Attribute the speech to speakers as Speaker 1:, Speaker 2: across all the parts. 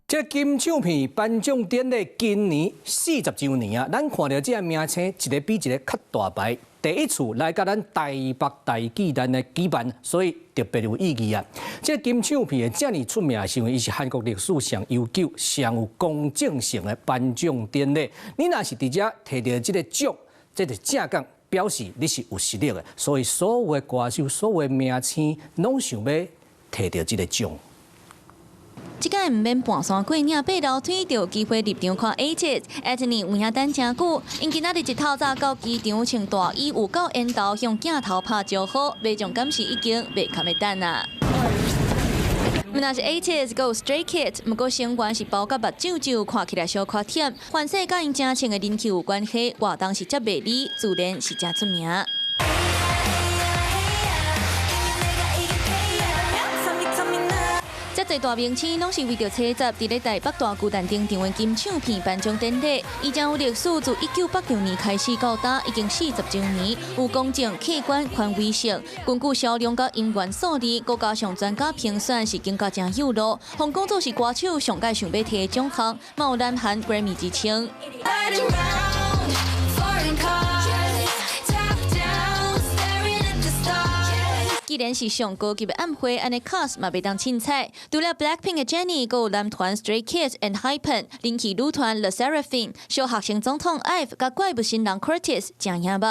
Speaker 1: 這金唱片頒獎典禮今年40週年啊，咱看著這个明星一个比一个較大牌，第一次來佮咱台北大巨蛋來舉辦，所以特別有意義啊。這個金唱片會遮爾出名，是因為伊是韓國歷史上悠久、上有公正性的頒獎典禮。你若是佇遮提著這個獎，這就正講表示你是有實力的。所以所有的歌手、所有的明星，攏想欲提著這個獎。
Speaker 2: 這擺毋免盤山過嶺爬樓梯，就有機會入場看 ATEEZ。ATINY 有影等誠久，𪜶今仔日一透早到機場，穿大衣有夠緣投向鏡頭拍招呼，民眾敢是已經袂堪會等啊。毋但是 ATEEZ，閣有 Stray Kids，毋過成員是包甲目睭睭，看起來小可忝。凡勢佮𪜶誠穿的人氣有關係，活動是遮賣力，自然是誠出名。遮濟大明星攏是為著採集佇咧台北大巨蛋登場的金唱片頒獎典禮，伊誠有歷史，自1986年開始到今已經40週年，有公正、客觀、權威性。根據銷量佮音源數字，閣加上專家評選，是感覺誠有路。予講做是歌手上蓋想欲提的獎項，嘛有南韓格魯米之稱。
Speaker 3: Foreign cars, top down, staring at the stars.
Speaker 2: 既然是上高級的晚會，按呢 cast 嘛袂當凊彩。除了 Blackpink 的 Jennie，閣有男團 Stray Kids ENHYPEN，人氣女團 LE SSERAFIM，小學生總統 IVE，佮怪物新人 Cortis 誠惹目。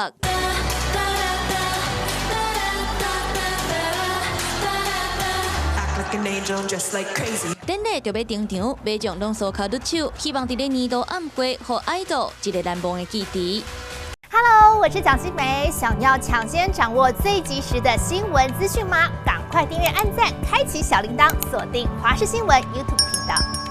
Speaker 4: Act like an angel, dressed like crazy.
Speaker 2: 典禮就欲登場，民眾攏趖跤攄手，希望佇咧年度晚會，予 idol 一个難忘的記憶。
Speaker 5: Hello，我是蔣新梅，想要搶先掌握最及時的新聞資訊嗎？趕快訂閱、按讚、開啟小鈴鐺，鎖定華視新聞 YouTube 頻道。